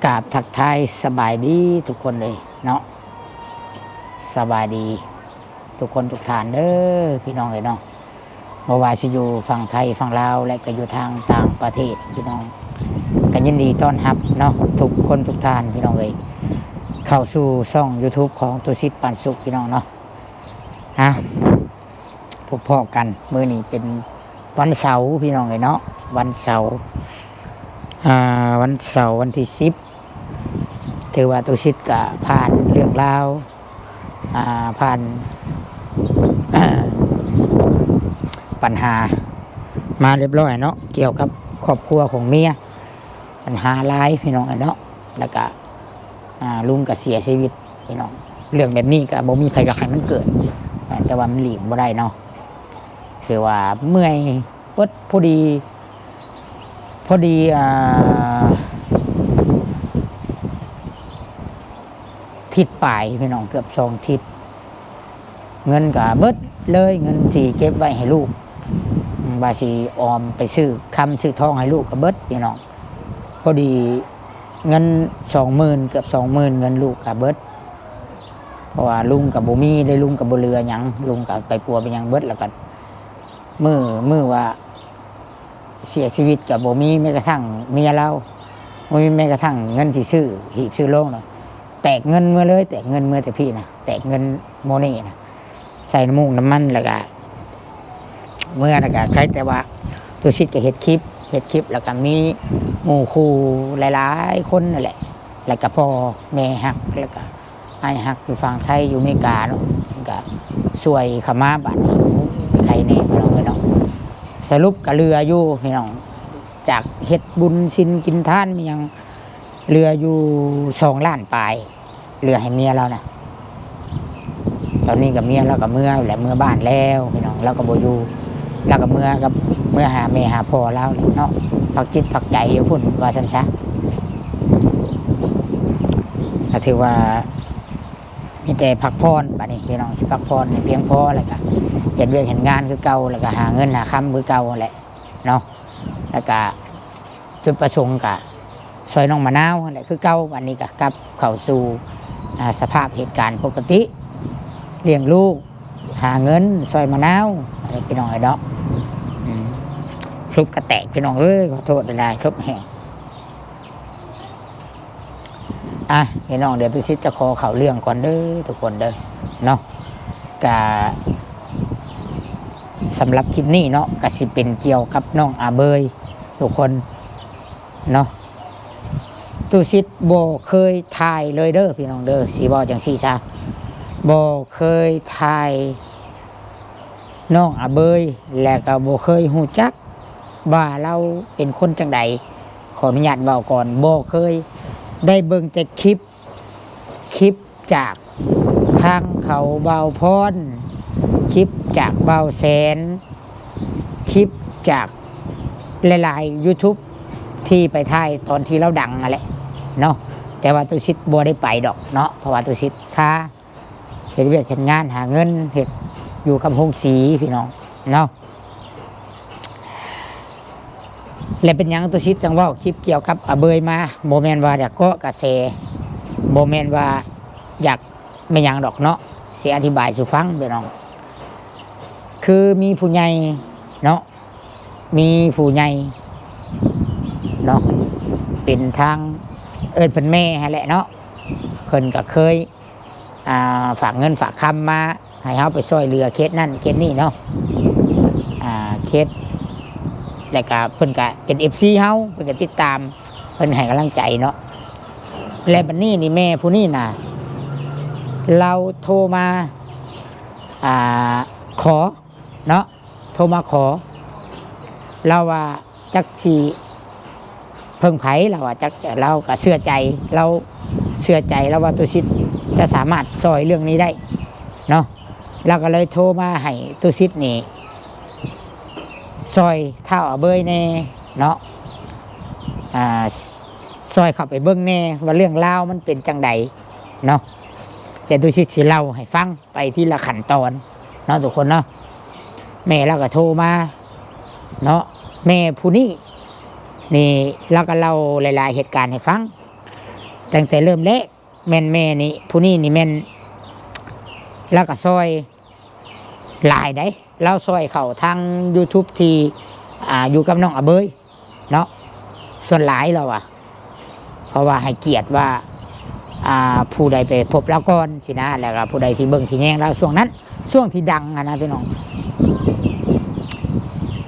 ກາບທັກທາຍສະບາຍດີທຸກຄົນເລີຍເນາະ, ສະບາຍດີທຸກຄົນທຸກທ່ານເດີພີ່ນ້ອງເອີຍເນາະ. ບໍ່ວ່າຊິຢູ່ຝັ່ງໄທຝັ່ງລາວ ແລະ ກໍຢູ່ທາງຕ່າງປະເທດພີ່ນ້ອງ, ກໍຍິນດີຕ້ອນຮັບເນາະ ທຸກຄົນທຸກທ່ານພີ່ນ້ອງເອີຍ ເຂົ້າສູ່ຊ່ອງ YouTube ຂອງຕຸສິດ ປານສຸກພີ່ນ້ອງເນາະ. ອ່າ ພົບພໍ້ກັນ ມື້ນີ້ເປັນວັນເສົາພີ່ນ້ອງເອີຍເນາະ, ວັນເສົາ ອ່າ ວັນເສົາວັນທີສິບ ຖືວ່າຕຸສິດກະຜ່ານເລື່ອງລາວ ອ່າ ຜ່ານ ປັນຫາມາລຽບລ້ອຍເນາະ ກ່ຽວກັບຄອບຄົວຂອງເມຍ, ປັນຫາຫຼາຍພີ່ນ້ອງເອີຍເນາະ. ແລ້ວກະ ອ່າ ລຸງກະເສຍຊີວິດພີ່ນ້ອງ, ເລື່ອງແບບນີ້ກະບໍ່ມີໃຜຢາກໃຫ້ມັນເກີດ ແຕ່ວ່າມັນຫຼີກບໍ່ໄດ້ເນາະ. ຄືວ່າເມື່ອຍ ເບິດພໍດີ ພໍດີ ອ່າ ທິດປາຍພີ່ນ້ອງ, ເກືອບສອງທິດ ເງິນກໍເບິດເລີຍ, ເງິນທີ່ເກັບໄວ້ໃຫ້ລູກ ວ່າຊິອອມໄປຊື້ຄຳຊື້ທອງໃຫ້ລູກກໍເບິດພີ່ນ້ອງ. ພໍດີເງິນສອງໝື່ນ ເກືອບສອງໝື່ນ ເງິນລູກກໍເບິດ, ເພາະວ່າລຸງກໍບໍ່ມີເດ້, ລຸງກໍບໍ່ເຫຼືອຫຍັງ, ລຸງກໍໄປປົວໄປຫຍັງເບິດ. ແລ້ວກໍມື້ ມື້ວ່າ ເສຍຊີວິດກໍບໍ່ມີແມ້ກະທັ່ງເມຍລາວ, ບໍ່ມີແມ້ກະທັ່ງເງິນຊິຊື້ຮີບຊື້ໂລງເນາະ. ແຕກເງິນເມືອເລີຍ, ແຕກເງິນເມືອແຕ່ພີ້ນະ, ແຕກເງິນໂມເນນະ, ໃສ່ນ້ຳມູກນ້ຳມັນ ແລ້ວກະເມືອ. ແລ້ວກະໄຄແຕ່ວ່າຕຸສິດກໍເຮັດຄລິບ ເຮັດຄລິບ ແລ້ວກະມີໝູ່ຄູ່ຫຼາຍໆຄົນນັ້ນແຫຼະ, ແລ້ວກະພໍ່ແມ່ຮັກ ແລ້ວກະ ອ້າຍຮັກຢູ່ຝັ່ງໄທ ຢູ່ເມກາເນາະ, ເພິ່ນກະຊ່ວຍເຂົ້າມາ. ບາດນີ້ ໂອ້ ໄທແດ່ພີ່ນ້ອງເອີຍເນາະ. ສະຫຼຸບກະເຫຼືອຢູ່ພີ່ນ້ອງ, ຈາກເຮັດບຸນສິນກິນທານມີຫຍັງ ເຫຼືອຢູ່ສອງລ້ານປາຍ, ເຫຼືອໃຫ້ເມຍລາວນະ. ຕອນນີ້ກະເມຍລາວກະເມືອແຫຼະ, ເມືອບ້ານແລ້ວພີ່ນ້ອງ, ລາວກະບໍ່ຢູ່, ລາວກະເມືອກັບ ເມືອຫາແມ່ຫາພໍ່ລາວເນາະ, ພັກຈິດພັກໃຈຢູ່ພຸ້ນວ່າຊັ້ນຊະ. ກະຖືວ່າ ມີແຕ່ພັກຜ່ອນ, ບາດນີ້ພີ່ນ້ອງຊິພັກຜ່ອນໃຫ້ພຽງພໍ, ແລ້ວກະເຮັດວຽກເຮັດງານຄືເກົ່າ, ແລ້ວກະຫາເງິນຫາຄຳຄືເກົ່າຫັ້ນແຫຼະເນາະ. ແລ້ວກະຈຸດປະສົງກະຊ່ອຍນ້ອງມະນາວຫັ້ນແຫຼະຄືເກົ່າ. ບາດນີ້ກະກັບເຂົ້າສູ່ ອ່າ ສະພາບເຫດການປົກກະຕິ, ລ້ຽງລູກ, ຫາເງິນຊ່ອຍມະນາວ ພີ່ນ້ອງເອີຍເນາະ. ອືມ ຊຸບກະແຕກພີ່ນ້ອງເອີຍ, ຂໍໂທດຫຼາຍໆ, ຊຸບແຮງ. ອ່ະ ພີ່ນ້ອງ ດຽວຕຸສິດຈະຂໍເຂົ້າເລື່ອງກ່ອນເດີທຸກຄົນເດີເນາະ. ກະສຳລັບຄລິບນີ້ເນາະ ກະຊິເປັນກ່ຽວກັບນ້ອງອາເບີຍທຸກຄົນເນາະ. ຕຸສິດບໍ່ເຄີຍຖ່າຍເລີຍເດີພີ່ນ້ອງເດີ, ຊິເວົ້າຈັ່ງຊີ້ຊະ, ບໍ່ເຄີຍຖ່າຍນ້ອງອາເບີຍ ແລະ ກະບໍ່ເຄີຍຮູ້ຈັກ ວ່າລາວເປັນຄົນຈັ່ງໃດ. ຂໍອະນຸຍາດເວົ້າກ່ອນ, ບໍ່ເຄີຍໄດ້ເບິ່ງແຕ່ຄລິບ, ຄລິບຈາກທາງເຂົາບ່າວພອນ, ຄລິບຈາກບ່າວແສນ, ຄລິບຈາກຫຼາຍໆ YouTube ທີ່ໄປຖ່າຍຕອນທີ່ລາວດັງຫັ້ນແຫຼະເນາະ. ແຕ່ວ່າຕຸສິດບໍ່ໄດ້ໄປດອກເນາະ, ເພາະວ່າຕຸສິດຄາ ເຮັດວຽກເຮັດງານຫາເງິນເຮັດຢູ່ກັບໂຮງສີພີ່ນ້ອງເນາະ. ແລະ ເປັນຫຍັງຕຸສິດຈັ່ງເວົ້າຄລິບກ່ຽວກັບອາເບີຍມາ? ບໍ່ແມ່ນວ່າຢາກເກາະກະແສ, ບໍ່ແມ່ນວ່າຢາກແມ່ນຫຍັງດອກເນາະ, ຊິອະທິບາຍສູ່ຟັງພີ່ນ້ອງ. ຄືມີຜູ້ໃຫຍ່ເນາະ, ມີຜູ້ໃຫຍ່ເນາະ ເປັນທາງ ເອີ້ນເພິ່ນແມ່ຫັ້ນແຫຼະເນາະ, ເພິ່ນກະເຄີຍ ອ່າ ຝາກເງິນຝາກຄຳມາໃຫ້ເຮົາໄປຊ່ວຍເຫຼືອເຄສນັ້ນເຄສນີ້ເນາະ, ອ່າ ເຄສ ແລ້ວກະເພິ່ນກະເປັນເອັຟຊີເຮົາ, ເພິ່ນກະຕິດຕາມ, ເພິ່ນໃຫ້ກຳລັງໃຈເນາະ. ແລະ ບັດນີ້ນີ້ແມ່ຜູ້ນີ້ນະ ລາວໂທມາ ອ່າ ຂໍເນາະ, ໂທມາຂໍ, ລາວວ່າ ຈັກຊິເພິ່ງໃຜ ລາວວ່າ ຈັກ ລາວກໍເຊື່ອໃຈ ລາວເຊື່ອໃຈ ລາວວ່າຕຸສິດຈະສາມາດຊ່ອຍເລື່ອງນີ້ໄດ້ເນາະ. ລາວກໍເລີຍໂທມາໃຫ້ຕຸສິດນີ້ຊ່ອຍທ້າວອາເບີຍແດ່ເນາະ, ອ່າ ຊ່ອຍເຂົ້າໄປເບິ່ງແດ່ວ່າເລື່ອງລາວມັນເປັນຈັ່ງໃດເນາະ. ແຕ່ຕຸສິດຊິເລົ່າໃຫ້ຟັງ ໄປທີລະຂັ້ນຕອນເນາະທຸກຄົນເນາະ. ແມ່ລາວກໍໂທມາເນາະ, ແມ່ຜູ້ນີ້ນີ້ລາວກໍເລົ່າຫຼາຍໆເຫດການໃຫ້ຟັງ. ຕັ້ງແຕ່ເລີ່ມແລກ ແມ່ນແມ່ນີ້ ຜູ້ນີ້ນີ້ແມ່ນ ລາວກໍຊ່ອຍຫຼາຍໃດ໋ ລາວຊ່ອຍເຂົ້າທາງຢູທູບທີ່ ອ່າ ຢູ່ກັບນ້ອງອາເບີຍເນາະ ສ່ວນຫຼາຍລາວວ່າ ເພາະວ່າໃຫ້ກຽດວ່າ ອ່າ ຜູ້ໃດໄປພົບລາວກ່ອນຊີ້ນະ ແລ້ວກໍຜູ້ໃດທີ່ເບິ່ງທີ່ແຍງລາວຊ່ວງນັ້ນ ຊ່ວງທີ່ດັງຫັ້ນນະພີ່ນ້ອງ.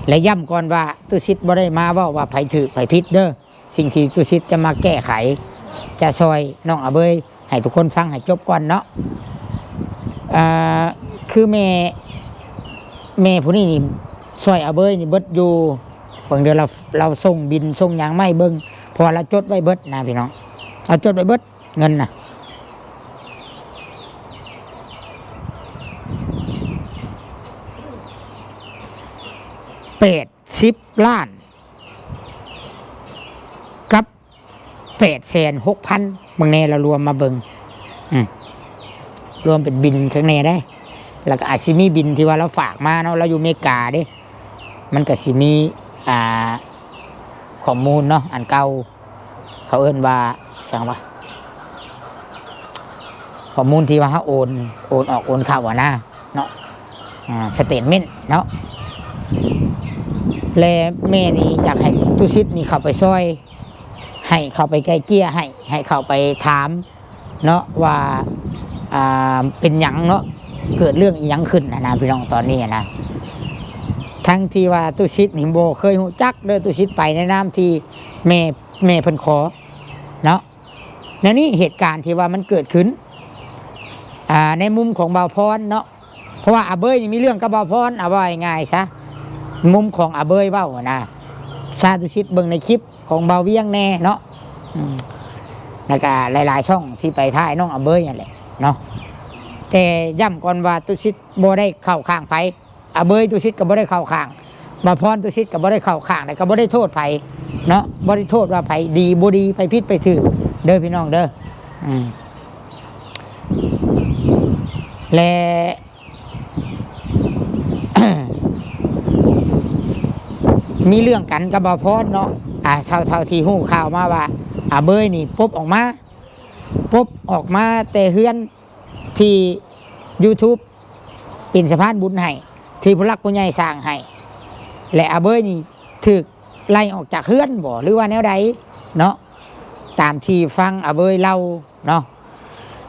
ແລະ ຢ້ຳກ່ອນວ່າ ຕຸສິດບໍ່ໄດ້ມາເວົ້າວ່າໃຜຖືກໃຜຜິດເດີ ສິ່ງທີ່ຕຸສິດຈະມາແກ້ໄຂ ຈະຊ່ອຍນ້ອງອາເບີຍໃຫ້ທຸກຄົນຟັງໃຫ້ຈົບກ່ອນເນາະ. ເອີ ຄືແມ່ ແມ່ຜູ້ນີ້ນີ້ ຊ່ອຍອາເບີຍນີ້ເບິດຢູ່ ເບິ່ງເດີ ລາວ ລາວສົ່ງບິນສົ່ງຫຍັງມາໃຫ້ເບິ່ງ ເພາະວ່າລາວຈົດໄວ້ເບິດນະພີ່ນ້ອງ ລາວຈົດໄວ້ເບິດເງິນນະ ແປດສິບລ້ານ ກັບແປດແສນຫົກພັນ ເບິ່ງແດ່ ລາວລວມມາເບິ່ງ ອືມ ລວມເປັນບິນຂ້າງໃນໄດ້ ແລ້ວກໍອາດຊິມີບິນທີ່ວ່າລາວຝາກມາເນາະ ລາວຢູ່ເມກາເດ້ ມັນກໍຊິມີ ອ່າ ຂໍ້ມູນເນາະ ອັນເກົ່າ ເຂົາເອີ້ນວ່າຫຍັງວະ ຂໍ້ມູນທີ່ວ່າເຮົາໂອນ ໂອນອອກໂອນເຂົ້າອະນະ ເນາະ ອ່າ ສະເຕດເມັ້ນເນາະ ແລະ ແມ່ນີ້ຢາກໃຫ້ຕຸສິດນີ້ເຂົ້າໄປຊ່ອຍ ໃຫ້ເຂົ້າໄປໄກ່ເກ່ຍໃຫ້ ໃຫ້ເຂົ້າໄປຖາມເນາະວ່າ ອ່າ ເປັນຫຍັງເນາະ ເກີດເລື່ອງອີ່ຫຍັງຂຶ້ນຫັ້ນນະພີ່ນ້ອງ ຕອນນີ້ນະ ທັງທີ່ວ່າຕຸສິດນີ້ບໍ່ເຄີຍຮູ້ຈັກເດີ ຕຸສິດໄປໃນນາມທີ່ແມ່ ແມ່ເພິ່ນຂໍເນາະ. ແນວນີ້ ເຫດການທີ່ວ່າມັນເກີດຂຶ້ນ ອ່າ ໃນມຸມຂອງບ່າວພອນເນາະ ເພາະວ່າອາເບີຍນີ້ມີເລື່ອງກັບບ່າວພອນ ເອົາເວົ້າງ່າຍໆຊະ ມຸມຂອງອາເບີຍເວົ້ານະ ຊາຕຸສິດເບິ່ງໃນຄລິບຂອງບ່າວວຽງແດ່ເນາະ ອືມ ແລ້ວກະຫຼາຍໆຊ່ອງທີ່ໄປຖ່າຍນ້ອງອາເບີຍນັ້ນແຫຼະເນາະ ແຕ່ຢ້ຳກ່ອນວ່າຕຸສິດບໍ່ໄດ້ເຂົ້າຂ້າງໃຜ ອາເບີຍຕຸສິດກໍບໍ່ໄດ້ເຂົ້າຂ້າງ ບ່າວພອນຕຸສິດກໍບໍ່ໄດ້ເຂົ້າຂ້າງ ແລະກໍບໍ່ໄດ້ໂທດໃຜເນາະ ບໍ່ໄດ້ໂທດວ່າໃຜດີບໍ່ດີ ໃຜຜິດໃຜຖືກເດີພີ່ນ້ອງເດີ ອືມ ແລະ ມີເລື່ອງກັນກັບບ່າວພອນເນາະ ອ່າ ເທົ່າ ເທົ່າທີ່ຮູ້ຂ່າວມາວ່າ ອາເບີຍນີ້ປົບອອກມາ ປົບອອກມາແຕ່ເຮືອນ ທີ່ຢູທູບເປັນສະພານບຸນໃຫ້ ທີ່ຜູ້ຫຼັກຜູ້ໃຫຍ່ສ້າງໃຫ້ ແລະ ອາເບີຍນີ້ຖືກໄລ່ອອກຈາກເຮືອນບໍ ຫຼືວ່າແນວໃດເນາະ ຕາມທີ່ຟັງອາເບີຍເລົ່າເນາະ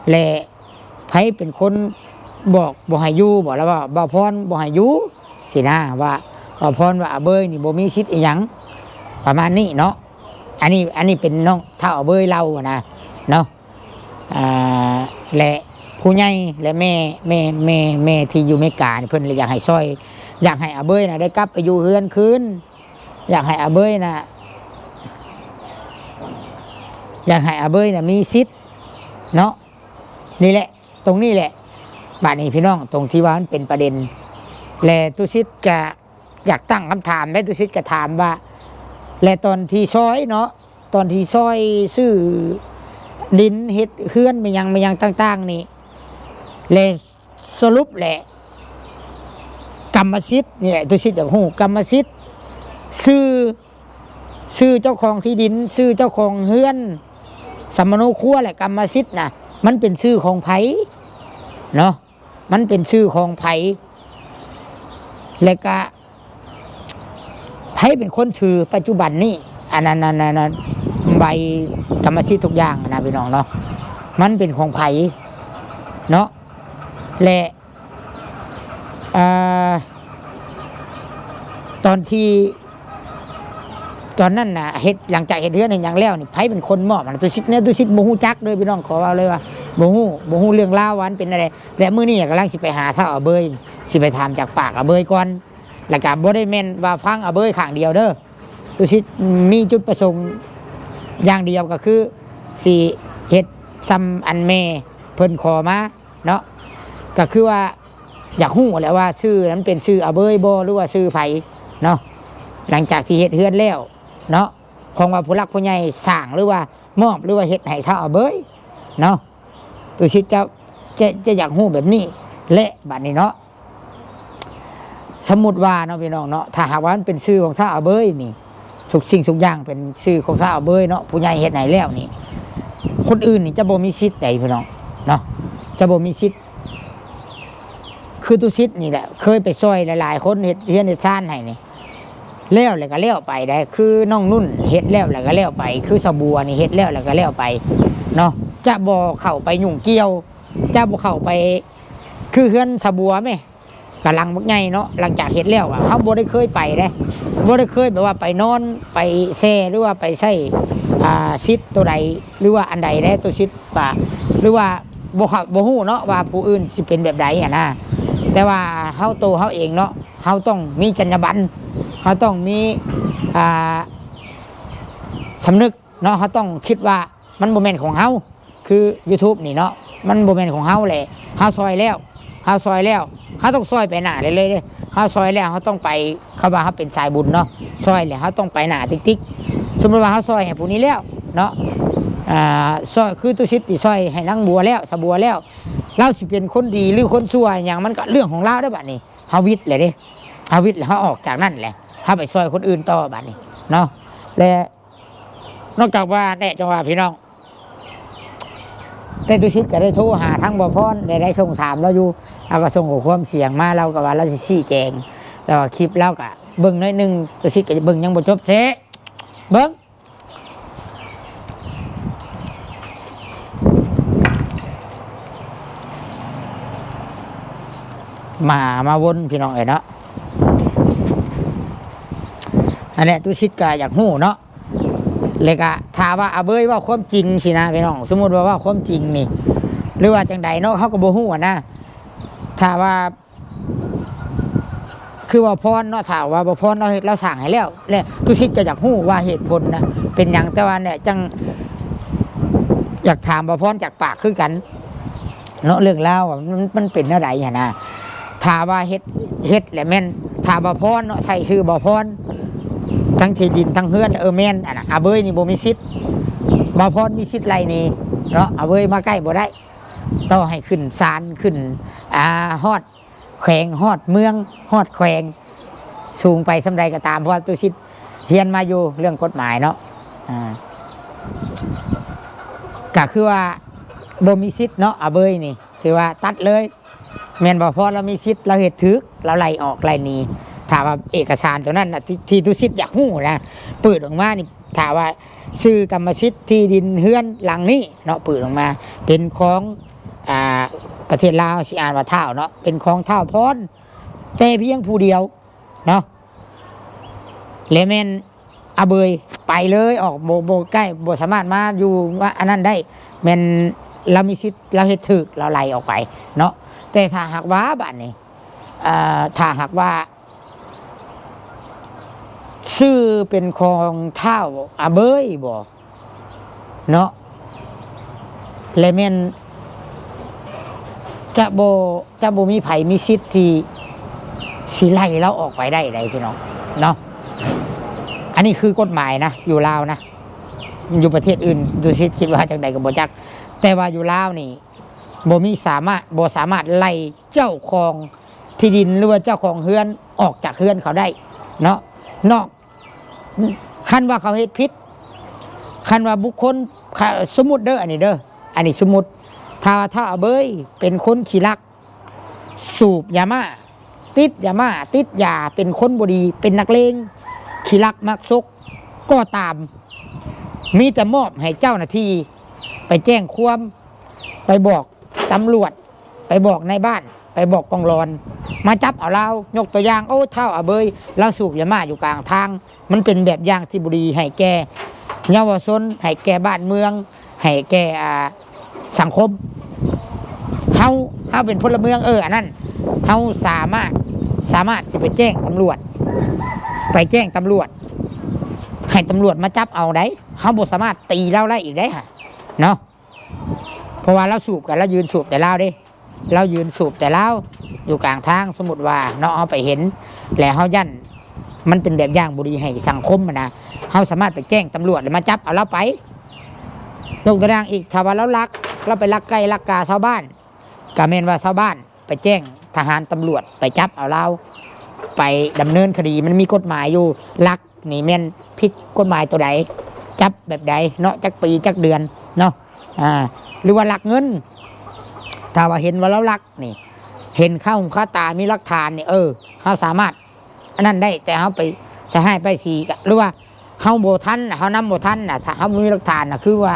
ແລະ ໃຜເປັນຄົນບອກບໍ່ໃຫ້ຢູ່ບໍ ລະວ່າບ່າວພອນບໍ່ໃຫ້ຢູ່ຊີ້ນະ ວ່າບ່າວພອນວ່າອາເບີຍນີ້ບໍ່ມີສິດອີ່ຫຍັງ ປະມານນີ້ເນາະ ອັນນີ້ ອັນນີ້ເປັນນ້ອງທ້າວອາເບີຍເລົ່ານະເນາະ. ອ່າ ແລະ ຜູ້ໃຫຍ່ ແລະ ແມ່ ແມ່ ແມ່ ແມ່ທີ່ຢູ່ເມການີ້ ເພິ່ນລະຢາກໃຫ້ຊ່ອຍ ຢາກໃຫ້ອາເບີຍນະໄດ້ກັບໄປຢູ່ເຮືອນຄືນ ຢາກໃຫ້ອາເບີຍນະ ຢາກໃຫ້ອາເບີຍນະມີສິດເນາະ ນີ້ແຫຼະ ຕົງນີ້ແຫຼະ ບາດນີ້ພີ່ນ້ອງ ຕົງທີ່ວ່າມັນເປັນປະເດັນ ແລະ ຕຸສິດກະ ຢາກຕັ້ງຄຳຖາມເດ້ ຕຸສິດກໍຖາມວ່າ ແລະ ຕອນທີ່ຊ່ອຍເນາະ ຕອນທີ່ຊ່ອຍຊື້ດິນເຮັດເຮືອນແມ່ນຫຍັງແມ່ນຫຍັງຕ່າງໆນີ້ ແລະ ສະຫຼຸບແຫຼະ ກຳມະສິດນີ້ແຫຼະ ຕຸສິດຢາກຮູ້ ກຳມະສິດ ຊື່ ຊື່ເຈົ້າຂອງທີ່ດິນ ຊື່ເຈົ້າຂອງເຮືອນ ສຳມະໂນຄົວ ແລະ ກຳມະສິດນະ ມັນເປັນຊື່ຂອງໃຜເນາະ? ມັນເປັນຊື່ຂອງໃຜ ແລະກະໃຜເປັນຄົນຖືປັດຈຸບັນນີ້ ອັນນັ້ນ ອັນນັ້ນ ອັນນັ້ນ ໃບກຳມະສິດທຸກຢ່າງນະພີ່ນ້ອງເນາະ ມັນເປັນຂອງໃຜເນາະ ແລະ ເອີ ຕອນທີ່ ຕອນນັ້ນນະ ເຮັດ ຫຼັງຈາກເຮັດເຮືອນເຮັດຫຍັງແລ້ວນີ້ ໃຜເປັນຄົນມອບໃຫ້ຕຸສິດແດ່? ຕຸສິດບໍ່ຮູ້ຈັກເດີພີ່ນ້ອງ ຂໍເວົ້າເລີຍວ່າບໍ່ຮູ້ ບໍ່ຮູ້ເລື່ອງລາວວ່າມັນເປັນແນວໃດ ແລະ ມື້ນີ້ກຳລັງຊິໄປຫາທ້າວອາເບີຍ ຊິໄປຖາມຈາກປາກອາເບີຍກ່ອນ ແລ້ວກະບໍ່ໄດ້ແມ່ນວ່າຟັງອາເບີຍຂ້າງດຽວເດີ ຕຸສິດມີຈຸດປະສົງຢ່າງດຽວ ກໍຄືຊິເຮັດຊ່ຳອັນແມ່ເພິ່ນຂໍມາ ເນາະ ກໍຄືວ່າຢາກຮູ້ແຫຼະວ່າຊື່ນັ້ນເປັນຊື່ອາເບີຍບໍ່ ຫຼືວ່າຊື່ໃຜເນາະ ຫຼັງຈາກທີ່ເຮັດເຮືອນແລ້ວເນາະ ຂອງວ່າຜູ້ຫຼັກຜູ້ໃຫຍ່ສ້າງ ຫຼືວ່າມອບ ຫຼືວ່າເຮັດໃຫ້ທ້າວອາເບີຍເນາະ ຕຸສິດຈະ ຈະ ຈະຢາກຮູ້ແບບນີ້ແຫຼະ ບາດນີ້ເນາະ. ສົມມຸດວ່າເນາະ ພີ່ນ້ອງເນາະ ຖ້າຫາກວ່າມັນເປັນຊື່ຂອງທ້າວອາເບີຍນີ້ ທຸກສິ່ງທຸກຢ່າງເປັນຊື່ຂອງທ້າວອາເບີຍເນາະ ຜູ້ໃຫຍ່ເຮັດໃຫ້ແລ້ວນີ້ ຄ ຄົນອື່ນນີ້ຈະບໍ່ມີສິດໃດພີ່ນ້ອງເນາະ ຈະບໍ່ມີສິດ. ຄືຕຸສິດນີ້ແຫຼະ ເຄີຍໄປຊ່ອຍຫຼາຍໆຄົນເຮັດເຮືອນເຮັດຊານໃຫ້ນີ້ ແລ້ວແລ້ວກໍແລ້ວໄປໄດ໋. ຄືນ້ອງນຸ່ນເຮັດແລ້ວແລ້ວກໍແລ້ວໄປ ຄືສາວບົວນີ້ເຮັດແລ້ວແລ້ວກໍແລ້ວໄປເນາະ ຈະບໍ່ເຂົ້າໄປຫຍຸ້ງກ່ຽວ ຈະບໍ່ເຂົ້າໄປ. ຄືເຮືອນສາວບົວແມ ກະຫຼັງບັກໃຫຍ່ເນາະ ຫຼັງຈາກເຮັດແລ້ວອະ ເຮົາບໍ່ໄດ້ເຄີຍໄປເດ້ ບໍ່ໄດ້ເຄີຍແບບວ່າໄປນອນ ໄປແຊ່ ຫຼືວ່າໄປໃຊ້ ອ່າ ສິດໂຕໃດ ຫຼືວ່າອັນໃດເດ້ ໂຕສິດກະ ຫຼືວ່າບໍ່ເຂົ້າ ບໍ່ຮູ້ເນາະວ່າຜູ້ອື່ນຊິເປັນແບບໃດຫັ້ນນະ. ແຕ່ວ່າເຮົາ ໂຕເຮົາເອງເນາະ ເຮົາຕ້ອງມີຈັນຍາບັນ ເຮົາຕ້ອງມີ ອ່າ ສຳນຶກເນາະ ເຮົາຕ້ອງຄິດວ່າມັນບໍ່ແມ່ນຂອງເຮົາ. ຄືຢູທູບນີ້ເນາະ ມັນບໍ່ແມ່ນຂອງເຮົາແຫຼະ ເຮົາຊ່ອຍແລ້ວ ເຮົາຊ່ອຍແລ້ວ ເຮົາຕ້ອງຊ່ອຍໄປໜ້າເລື້ອຍໆເດ້. ເຮົາຊ່ອຍແລ້ວເຮົາຕ້ອງໄປ ຄຳວ່າເຮົາເປັນສາຍບຸນເນາະ ຊ່ອຍແລ້ວເຮົາຕ້ອງໄປໜ້າຕິກໆ. ສົມມຸດວ່າເຮົາຊ່ອຍໃຫ້ຜູ້ນີ້ແລ້ວເນາະ ອ່າ ຊ່ອຍ ຄືຕຸສິດທີ່ຊ່ອຍໃຫ້ນາງບົວແລ້ວ ສາວບົວແລ້ວ ລາວຊິເປັນຄົນດີ ຫຼື ຄົນຊົ່ວຫຍັງ ມັນກໍເລື່ອງຂອງລາວເດ້. ບາດນີ້ເຮົາວິດແລ້ວເດ້ ເຮົາວິດແລ້ວ ເຮົາອອກຈາກນັ້ນແຫຼະ ເຮົາໄປຊ່ອຍຄົນອື່ນຕໍ່ບາດນີ້ເນາະ ແລະ ນອກຈາກວ່າແນ່ ຈັ່ງວ່າພີ່ນ້ອງ ແຕ່ຕຸສິດກໍໄດ້ໂທຫາທາງບ່າວພອນ ແລະ ໄດ້ສົ່ງຖາມລາວຢູ່ ລາວກໍສົ່ງຂໍ້ຄວາມສຽງມາ ລາວກໍວ່າລາວຊິຊີ້ແຈງ ແຕ່ວ່າຄລິບລາວກໍເບິ່ງໜ້ອຍໜຶ່ງ ຕຸສິດກໍເບິ່ງຍັງບໍ່ຈົບແທ້ ເບິ່ງ ມາ ມາວົນພີ່ນ້ອງເອີຍເນາະ. ອັນເນີ້ຍ ຕຸສິດກໍຢາກຮູ້ເນາະ ແລ້ວກະຖ້າວ່າອາເບີຍເວົ້າຄວາມຈິງຊີ້ນະພີ່ນ້ອງ ສົມມຸດວ່າເວົ້າຄວາມຈິງນີ້ ຫຼືວ່າຈັ່ງໃດເນາະ ເຮົາກໍບໍ່ຮູ້ຫັ້ນນະ. ຖ້າວ່າ ຄືວ່າພອນເນາະ ຖ້າວ່າບ່າວພອນລາວເຮັດ ລາວສ້າງໃຫ້ແລ້ວ ແລະ ຕຸສິດກໍຢາກຮູ້ວ່າເຫດຜົນນະເປັນຫຍັງ ແຕ່ວ່າແນະ ຈັ່ງຢາກຖາມບ່າວພອນຈາກປາກຄືກັນ ເນາະ ເລື່ອງລາວອະ ມັນ ມັນເປັນແນວໃດຫັ້ນນະ. ຖ້າວ່າເຮັດ ເຮັດແຫຼະແມ່ນ ຖ້າບ່າວພອນເນາະ ໃສ່ຊື່ບ່າວພອນ ທັງທີ່ດິນທັງເຮືອນ ເອີ ແມ່ນ ອັນນະ ອາເບີຍນີ້ບໍ່ມີສິດ ບ່າວພອນມີສິດໄລ່ໜີເນາະ ອາເບີຍມາໃກ້ບໍ່ໄດ້ ຕໍ່ໃຫ້ຂຶ້ນສານ ຂຶ້ນ ອ່າ ຮອດແຂວງ ຮອດເມືອງ ຮອດແຂວງ ສູງໄປສ່ຳໃດກໍຕາມ ເພາະວ່າຕຸສິດຮຽນມາຢູ່ເລື່ອງກົດໝາຍເນາະ ອ່າ ກໍຄືວ່າບໍ່ມີສິດເນາະ ອາເບີຍນີ້ ຖືວ່າຕັດເລີຍ ແມ່ນບໍ່? ເພາະລາວມີສິດ ລາວເຮັດຖືກ ລາວໄລ່ອອກໄລ່ໜີ. ຖ້າວ່າເອກະສານໂຕນັ້ນນະ ທີ່ ທີ່ຕຸສິດຢາກຮູ້ນະ ເປີດອອກມານີ້ ຖ້າວ່າຊື່ກຳມະສິດທີ່ດິນເຮືອນຫຼັງນີ້ເນາະ ເປີດອອກມາເປັນຂອງ ອ່າ ປະເທດລາວ ຊິອ່ານວ່າທ້າວເນາະ ເປັນຂອງທ້າວພອນແຕ່ພຽງຜູ້ດຽວເນາະ ແລະ ແມ່ນ ອາເບີຍໄປເລີຍ ອອກ ບໍ່ ບໍ່ໃກ້ ບໍ່ສາມາດມາຢູ່ ມາອັນນັ້ນໄດ້ ແມ່ນລາວມີສິດ ລາວເຮັດຖືກ ລາວໄລ່ອອກໄປເນາະ. ແຕ່ຖ້າຫາກວ່າບາດນີ້ ເອີ ຖ້າຫາກວ່າຊື່ເປັນຂອງທ້າວອາເບີຍບໍ ເນາະ ແລະ ແມ່ນຈະບໍ່ ຈະບໍ່ມີໃຜມີສິດທີ່ຊິໄລ່ລາວອອກໄປໄດ້ໃດ໋ ພີ່ນ້ອງເນາະ. ອັນນີ້ຄືກົດໝາຍນະ ຢູ່ລາວນະ ຢູ່ປະເທດອື່ນ ຕຸສິດຄິດວ່າຈັ່ງໃດກໍບໍ່ຈັກ ແຕ່ວ່າຢູ່ລາວນີ້ບໍ່ມີສາມາດ ບໍ່ສາມາດໄລ່ເຈົ້າຂອງທີ່ດິນ ຫຼືວ່າເຈົ້າຂອງເຮືອນອອກຈາກເຮືອນເຂົາໄດ້ເນາະ ນອກ ຄັນວ່າເຂົາເຮັດຜິດ ຄັນວ່າບຸກຄົນ ຄະ ສົມມຸດເດີ ອັນນີ້ເດີ ອັນນີ້ສົມມຸດ ຖ້າວ່າທ້າວອາເບີຍເປັນຄົນຂີ້ລັກ ສູບຢາມ້າ ຕິດຢາມ້າ ຕິດຢາ ເປັນຄົນບໍ່ດີ ເປັນນັກເລງ ຂີ້ລັກມັກສົກກໍຕາມ ມີແຕ່ມອບໃຫ້ເຈົ້າໜ້າທີ່ໄປແຈ້ງຄວາມ ໄປບອກຕຳຫຼວດ ໄປບອກນາຍບ້ານ ໄປບອກກອງລອນ ມາຈັບເອົາລາວ. ຍົກຕົວຢ່າງ ໂອ້ ທ້າວອາເບີຍ ລາວສູບຢາມ້າຢູ່ກາງທາງ ມັນເປັນແບບຢ່າງທີ່ບໍ່ດີໃຫ້ແກ່ເຍົາວະຊົນ ໃຫ້ແກ່ບ້ານເມືອງ ໃຫ້ແກ່ ອ່າ ສັງຄົມ. ເຮົາ ເຮົາເປັນພົນລະເມືອງ ເອີ ອັນນັ້ນ ເຮົາສາມາດ ສາມາດຊິໄປແຈ້ງຕຳຫຼວດ ໄປແຈ້ງຕຳຫຼວດ ໃຫ້ຕຳຫຼວດມາຈັບເອົາໄດ໋ ເຮົາບໍ່ສາມາດຕີລາວໄດ້ອີກໄດ໋ຫະເນາະ. ເພາະວ່າລາວສູບ ກໍລາວຢືນສູບແຕ່ລາວເດ້ ລາວຢືນສູບແຕ່ລາວຢູ່ກາງທາງ. ສົມມຸດວ່າເນາະ ເຮົາໄປເຫັນ ແລະ ເຮົາຢ້ານມັນເປັນແບບຢ່າງບໍ່ດີໃຫ້ສັງຄົມຫັ້ນນະ ເຮົາສາມາດໄປແຈ້ງຕຳຫຼວດ ແລ້ວມາຈັບເອົາລາວໄປ. ຍົກຕົວຢ່າງອີກ ຖ້າວ່າລາວລັກ ລາວໄປລັກໄກ່ລັກກາຊາວບ້ານ ກໍແມ່ນວ່າຊາວບ້ານໄປແຈ້ງທະຫານຕຳຫຼວດ ໄປຈັບເອົາລາວ ໄປດຳເນີນຄະດີ. ມັນມີກົດໝາຍຢູ່ ລັກນີ້ແມ່ນຜິດກົດໝາຍໂຕໃດ ຈັບແບບໃດເນາະ ຈັກປີຈັກເດືອນເນາະ. ອ່າ ຫຼືວ່າລັກເງິນ. ຖ້າວ່າເຫັນວ່າລາວລັກນີ້ ເຫັນຄາຫູຄາຕາ ມີຫຼັກຖານນີ້ ເອີ ເຮົາສາມາດອັນນັ້ນໄດ້. ແຕ່ເຮົາໄປໃສ່ຮ້າຍປ້າຍສີ ກະ ຫຼືວ່າເຮົາບໍ່ທັນນະ ເຮົານຳບໍ່ທັນນະ ຖ້າເຮົາບໍ່ມີຫຼັກຖານນະ ຄືວ່າ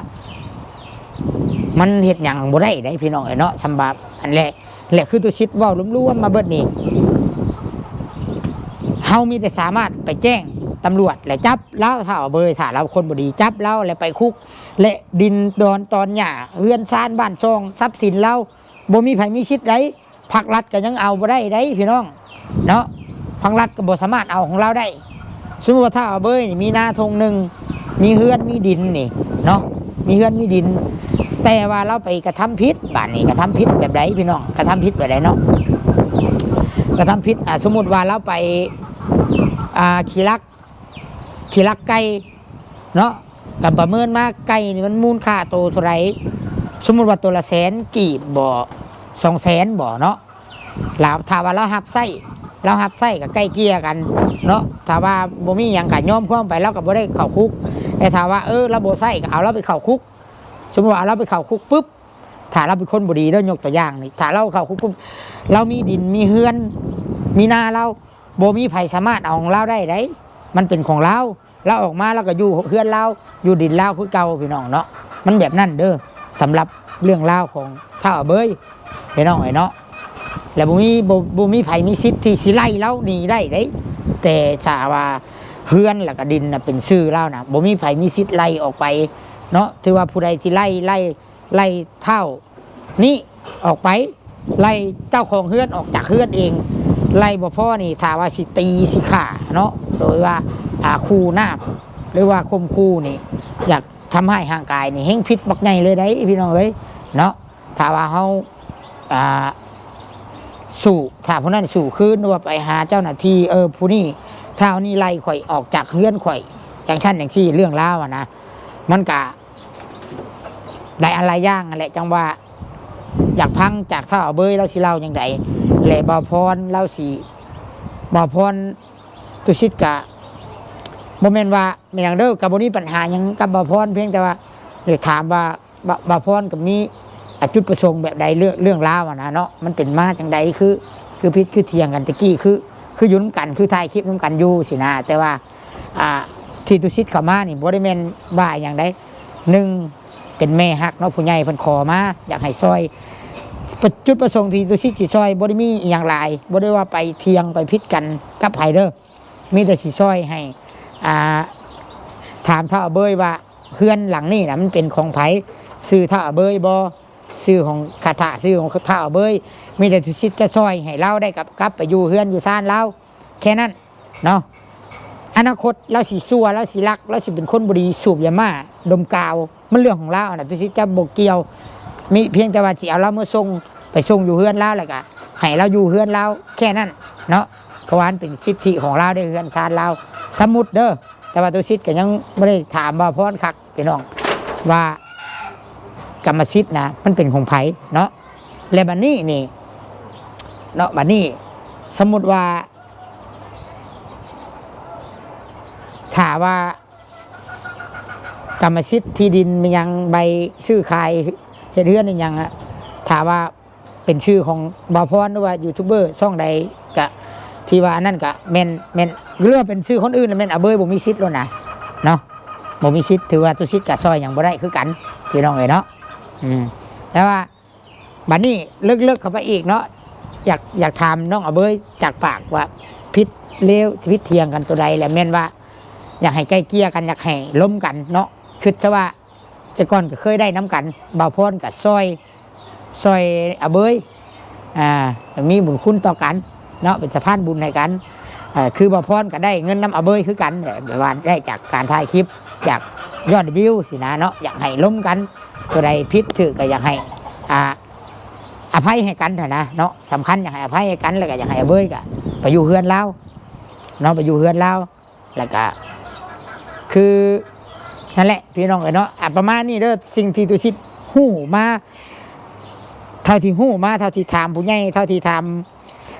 ມັນເຮັດຫຍັງບໍ່ໄດ້ເດ້ພີ່ນ້ອງເອີຍເນາະ. ສຳລັບອັນແລະ ແລະ ຄືຕຸສິດເວົ້າລວມໆມາເບິດນີ້ ເຮົາມີແຕ່ສາມາດໄປແຈ້ງຕຳຫຼວດ ແລະ ຈັບລາວ ຖ້າເອົາເບີ ຖ້າລາວຄົນບໍ່ດີ ຈັບລາວ ແລະ ໄປຄຸກ ແລະ ດິນດອນຕອນຫຍ້າ ເຮືອນຊານບ້ານຊ່ອງ ຊັບສິນລາວ ບໍ່ມີໃຜມີສິດໃດ. ພັກລັດກໍຍັງເອົາບໍ່ໄດ້ໃດພີ່ນ້ອງເນາະ ພັກລັດກໍບໍ່ສາມາດເອົາຂອງລາວໄດ້. ສົມມຸດວ່າ ທ້າວອາເບີຍນີ້ມີນາທົ່ງໜຶ່ງ ມີເຮືອນມີດິນນີ້ເນາະ ມີເຮືອນມີດິນ ແຕ່ວ່າລາວໄປກະທຳຜິດ ບາດນີ້ກະທຳຜິດແບບໃດພີ່ນ້ອງ ກະທຳຜິດແບບໃດເນາະ ກະທຳຜິດ ອ່າ ສົມມຸດວ່າລາວໄປ ອ່າ ຂີ້ລັກ ຂີ້ລັກໄກ່ເນາະ ກະປະເມີນມາໄກ່ນີ້ມັນມູນຄ່າໂຕເທົ່າໃດ ສົມມຸດວ່າໂຕລະແສນກີບບໍ ສອງແສນບໍເນາະ ລາວ ຖ້າວ່າລາວຮັບໃຊ້ ລາວຮັບໃຊ້ກະໄກ່ເກ່ຍກັນເນາະ ຖ້າວ່າບໍ່ມີຫຍັງກະຍອມຄວາມໄປ ລາວກະບໍ່ໄດ້ເຂົ້າຄຸກ ແຕ່ຖ້າວ່າ ເອີ ລາວບໍ່ໃຊ້ກະເອົາລາວໄປເຂົ້າຄຸກ ສົມມຸດວ່າເອົາລາວໄປເຂົ້າຄຸກປຶບ ຖ້າລາວເປັນຄົນບໍ່ດີເດີ ຍົກຕົວຢ່າງນີ້ ຖ້າລາວເຂົ້າຄຸກປຶບ ລາວມີດິນມີເຮືອນ ມີນາລາວ ບໍ່ມີໃຜສາມາດເອົາຂອງລາວໄດ້ໃດ ມັນເປັນຂອງລາວ ລາວອອກມາລາວກໍຢູ່ເຮືອນລາວ ຢູ່ດິນລາວຄືເກົ່າພີ່ນ້ອງເນາະ ມັນແບບນັ້ນເດີ ສຳລັບເລື່ອງລາວຂອງທ້າວອາເບີຍພີ່ນ້ອງເອີຍເນາະ ແລະ ບໍ່ມີ ບໍ່ ບໍ່ມີໃຜມີສິດທີ່ຊິໄລ່ລາວໜີໄດ້ເດ້ ແຕ່ຖ້າວ່າເຮືອນ ແລ້ວກໍດິນນະເປັນຊື່ລາວນະ ບໍ່ມີໃຜມີສິດໄລ່ອອກໄປເນາະ ຖືວ່າຜູ້ໃດທີ່ໄລ່ ໄລ່ ໄລ່ທ້າວນີ້ອອກໄປ ໄລ່ເຈົ້າຂອງເຮືອນອອກຈາກເຮືອນເອງ ໄລ່ບໍ່ພໍນີ້ ຖ້າວ່າຊິຕີຊິຂ້າເນາະ ໂດຍວ່າ ອ່າ ຂູ່ນາບ ຫຼືວ່າຂົ່ມຂູ່ນີ້ ຢາກທຳຮ້າຍຮ່າງກາຍນີ້ ແຮ່ງຜິດບັກໃຫຍ່ເລີຍໃດພີ່ນ້ອງເອີຍເນາະ. ຖ້າວ່າເຮົາ ອ່າ ສູ້ ຖ້າຜູ້ນັ້ນສູ້ຄືນ ຫຼືວ່າໄປຫາເຈົ້າໜ້າທີ່ ເອີ ຜູ້ນີ້ ທ້າວນີ້ໄລ່ຂ້ອຍອອກຈາກເຮືອນຂ້ອຍ ຈັ່ງຊັ້ນຈັ່ງຊີ້ ເລື່ອງລາວຫັ້ນນະ ມັນກະ ຫຼາຍອັນຫຼາຍຢ່າງຫັ້ນແຫຼະ ຈັ່ງວ່າຢາກຟັງຈາກທ້າວອາເບີຍລາວຊິເລົ່າຈັ່ງໃດ ແລະ ບ່າວພອນລາວຊິ ບ່າວພອນຕຸສິດກະບໍ່ແມ່ນວ່າແມ່ນຫຍັງເດີ ກະບໍ່ມີບັນຫາຫຍັງກັບບ່າວພອນ ພຽງແຕ່ວ່າຢາກຖາມວ່າ ບ່າວ ບ່າວພອນກະມີ ອາ ຈຸດປະສົງແບບໃດ ເລື່ອງ ເລື່ອງລາວຫັ້ນນະເນາະ ມັນເປັນມາຈັ່ງໃດ ຄື ຄືຜິດຄືຖຽງກັນແຕ່ກີ້ ຄື ຄືຢູ່ນຳກັນ ຄືຖ່າຍຄລິບນຳກັນຢູ່ຊີ້ນະ ແຕ່ວ່າ ອ່າ ທີ່ຕຸສິດເຂົ້າມານີ້ບໍ່ໄດ້ແມ່ນວ່າຫຍັງໃດ ໜຶ່ງ ເປັນແມ່ຮັກເນາະ ຜູ້ໃຫຍ່ເພິ່ນຂໍມາ ຢາກໃຫ້ຊ່ອຍ ປະ ຈຸດປະສົງທີ່ຕຸສິດຊິຊ່ອຍບໍ່ໄດ້ມີອີ່ຫຍັງຫຼາຍ ບໍ່ໄດ້ວ່າໄປຖຽງໄປຜິດກັນກັບໃຜເດີ ມີແຕ່ຊິຊ່ອຍໃຫ້ ອ່າ ຖາມທ້າວອາເບີຍວ່າ ເຮືອນຫຼັງນີ້ນະມັນເປັນຂອງໃຜ ຊື່ທ້າວອາເບີຍບໍ່ ຊື່ຂອງຂ້າ ຖ້າຊື່ຂອງທ້າວອາເບີຍ ມີແຕ່ຕຸສິດຈະຊ່ອຍໃຫ້ລາວໄດ້ກັບ ກັບໄປຢູ່ເຮືອນຢູ່ຊານລາວ ແຄ່ນັ້ນເນາະ. ອະນາຄົດລາວຊິຊົ່ວ ລາວຊິລັກ ລາວຊິເປັນຄົນບໍ່ດີ ສູບຢາມ້າ ດົມກາວ ມັນເລື່ອງຂອງລາວຫັ້ນນະ ຕຸສິດຈະບໍ່ກ່ຽວ ມີພຽງແຕ່ວ່າຊິເອົາລາວເມືອສົ່ງ ໄປສົ່ງຢູ່ເຮືອນລາວ ແລ້ວກະໃຫ້ລາວຢູ່ເຮືອນລາວແຄ່ນັ້ນເນາະ ເພາະວ່າມັນເປັນສິດທິຂອງລາວເດ້ ເຮືອນຊານລາວ ສົມມຸດເດີ. ແຕ່ວ່າຕຸສິດກະຍັງບໍ່ໄດ້ຖາມບ່າວພອນຄັກພີ່ນ້ອງ ວ່າກຳມະສິດນະມັນເປັນຂອງໃຜເນາະ. ແລະ ບັດນີ້ນີ້ເນາະ ບັດນີ້ສົມມຸດວ່າ ຖ້າວ່າກຳມະສິດທີ່ດິນແມ່ນຫຍັງ ໃບຊື້ຂາຍເຮັດເຮືອນອີ່ຫຍັງ ຖ້າວ່າເປັນຊື່ຂອງບ່າວພອນ ຫຼືວ່າຢູທູບເບີຊ່ອງໃດ ກະ ທີ່ວ່າອັນນັ້ນກະແມ່ນ ແມ່ນ ຫຼືວ່າເປັນຊື່ຄົນອື່ນ ແມ່ນອາເບີຍບໍ່ມີສິດໂລດນະເນາະ ບໍ່ມີສິດ ຖືວ່າຕຸສິດກະຊ່ອຍຫຍັງບໍ່ໄດ້ຄືກັນພີ່ນ້ອງເອີຍເນາະ. ອືມ ແຕ່ວ່າ ບັດນີ້ເລິກໆເຂົ້າໄປອີກເນາະ ຢາກ ຢາກຖາມນ້ອງອາເບີຍຈາກປາກວ່າ ຜິດເລວ ຜິດຖຽງກັນໂຕໃດ ແລະ ແມ່ນວ່າຢາກໃຫ້ໄກ່ເກ່ຍກັນ ຢາກໃຫ້ລົມກັນເນາະ. ຄິດຊະວ່າແຕ່ກ່ອນກໍເຄີຍໄດ້ນຳກັນ ບ່າວພອນກໍຊ່ອຍ ຊ່ອຍອາເບີຍ ອ່າ ມີບຸນຄຸນຕໍ່ກັນເນາະ ເປັນສະພານບຸນໃຫ້ກັນ ເອີ ຄືບ່າວພອນກໍໄດ້ເງິນນຳອາເບີຍຄືກັນ ແບບວ່າໄດ້ຈາກການຖ່າຍຄລິບ ຈາກຍອດວິວຊີ້ນະເນາະ ຢາກໃຫ້ລົມກັນ ໂຕໃດຜິດຖືກກໍຢາກໃຫ້ ອ່າ ອະໄພໃຫ້ກັນຫັ້ນນະເນາະ ສຳຄັນຢາກໃຫ້ອະໄພໃຫ້ກັນ ແລ້ວກໍຢາກໃຫ້ອາເບີຍກໍໄປຢູ່ເຮືອນລາວເນາະ ໄປຢູ່ເຮືອນລາວ ແລ້ວກໍຄື ນັ້ນແຫຼະພີ່ນ້ອງເອີຍເນາະ ອ່າ ປະມານນີ້ເດີ ສິ່ງທີ່ຕຸສິດຮູ້ມາ ເທົ່າທີ່ຮູ້ມາ ເທົ່າທີ່ຖາມຜູ້ໃຫຍ່ ເທົ່າທີ່ຖາມ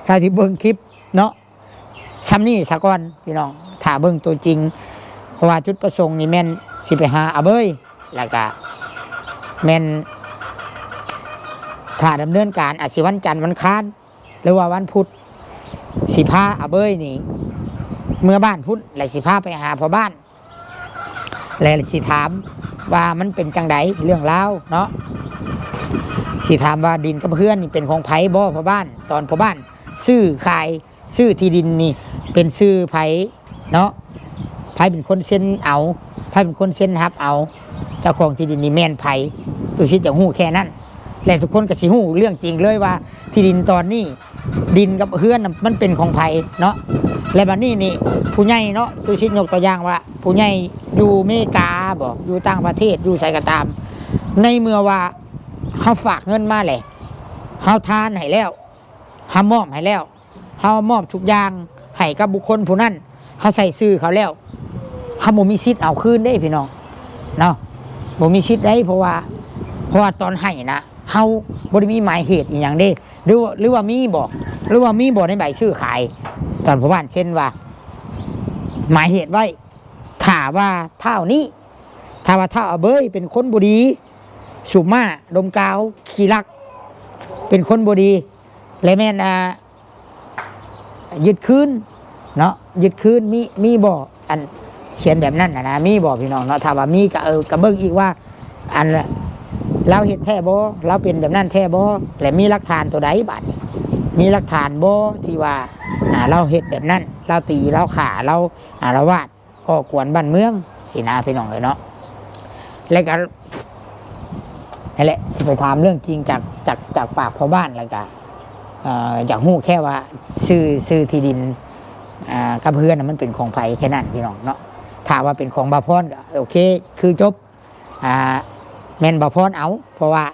ເທົ່າທີ່ເບິ່ງຄລິບເນາະ. ສ່ຳນີ້ສາກ່ອນພີ່ນ້ອງ ຖ້າເບິ່ງຕົວຈິງ ເພາະວ່າຈຸດປະສົງນີ້ແມ່ນຊິໄປຫາອາເບີຍ ແລ້ວກະ ແມ່ນຖ້າດຳເນີນການອາດຊິວັນຈັນວັນຄານ ຫຼືວ່າວັນພຸດ ຊິພາອາເບີຍນີ້ເມືອບ້ານພຸ້ນ ແລະຊິພາໄປຫາພໍ່ບ້ານ ແລະຊິຖາມວ່າມັນເປັນຈັ່ງໃດເລື່ອງລາວເນາະ ຊິຖາມວ່າດິນກັບເຮືອນນີ້ເປັນຂອງໃຜບໍ່ພໍ່ບ້ານ ຕອນພໍ່ບ້ານຊື້ຂາຍ ຊື້ທີ່ດິນນີ້ເປັນຊື່ໃຜເນາະ ໃຜເປັນຄົນເຊັນເອົາ ໃຜເປັນຄົນເຊັນຮັບເອົາ ເຈົ້າຂອງທີ່ດິນນີ້ແມ່ນໃຜ ຕຸສິດຢາກຮູ້ແຄ່ນັ້ນ ແລະທຸກຄົນກໍຊິຮູ້ເລື່ອງຈິງເລີຍວ່າທີ່ດິນຕອນນີ້ ດິນກັບເຮືອນນະມັນເປັນຂອງໃຜເນາະ ແລະບັດນີ້ນີ້ຜູ້ໃຫຍ່ເນາະ ຕຸສິດຍົກຕົວຢ່າງວ່າຜູ້ໃຫຍ່ຢູ່ເມກາບໍ ຢູ່ຕ່າງປະເທດ ຢູ່ໃສກໍຕາມ ໃນເມື່ອວ່າເຮົາຝາກເງິນມາແຫຼະ ເຮົາທານໃຫ້ແລ້ວ ເຮົາມອບໃຫ້ແລ້ວ ເຮົາມອບທຸກຢ່າງໃຫ້ກັບບຸກຄົນຜູ້ນັ້ນ ເຮົາໃສ່ຊື່ເຂົາແລ້ວ ເຮົາບໍ່ມີສິດເອົາຄືນເດ້ພີ່ນ້ອງເນາະ ບໍ່ມີສິດເດ້ ເພາະວ່າ ເພາະວ່າຕອນໃຫ້ນະ ເຮົາບໍ່ໄດ້ມີໝາຍເຫດອີ່ຫຍັງເດ້ ຫຼືວ່າ ຫຼືວ່າມີບໍ່ ຫຼືວ່າມີບໍ່ໃນໃບຊື້ຂາຍ ຕອນພໍ່ບ້ານເຊັນວ່າ ໝາຍເຫດໄວ້ ຖ້າວ່າທ້າວນີ້ ຖ້າວ່າທ້າວອາເບີຍເປັນຄົນບໍ່ດີ ສູບມ້າ ດົມກາວ ຂີ້ລັກ ເປັນຄົນບໍ່ດີ ແລະແມ່ນ ອ່າ ຍຶດຄືນເນາະ ຍຶດຄືນ ມີ ມີບໍ່ ອັນຂຽນແບບນັ້ນນະ ມີບໍ່ພີ່ນ້ອງເນາະ ຖ້າວ່າມີກໍ ເອີ ກໍເບິ່ງອີກວ່າ ອັນ ລາວເຮັດແທ້ບໍ່ ລາວເປັນແບບນັ້ນແທ້ບໍ່ ແລະມີຫຼັກຖານຕົວໃດບາດນີ້ ມີຫຼັກຖານບໍ່ທີ່ວ່າ ອ່າ ລາວເຮັດແບບນັ້ນ ລາວຕີ ລາວຂ້າ ລາວອາລະວາດ ກໍ່ກວນບ້ານເມືອງຊີ້ນະພີ່ນ້ອງເອີຍເນາະ ແລ້ວກໍ ນັ້ນແຫຼະ ຊິໄປຖາມເລື່ອງຈິງຈາກ ຈາກ ຈາກປາກພໍ່ບ້ານ ແລ້ວກໍ ເອີ ຢາກຮູ້ແຄ່ວ່າຊື່ ຊື່ທີ່ດິນ ອ່າ ກັບເຮືອນນະມັນເປັນຂອງໃຜ ແຄ່ນັ້ນພີ່ນ້ອງເນາະ ຖ້າວ່າເປັນຂອງບ່າວພອນກໍໂອເຄ ຄືຈົບ ອ່າ ແມ່ນບ່າວພອນເອົາ ເພາະວ່າ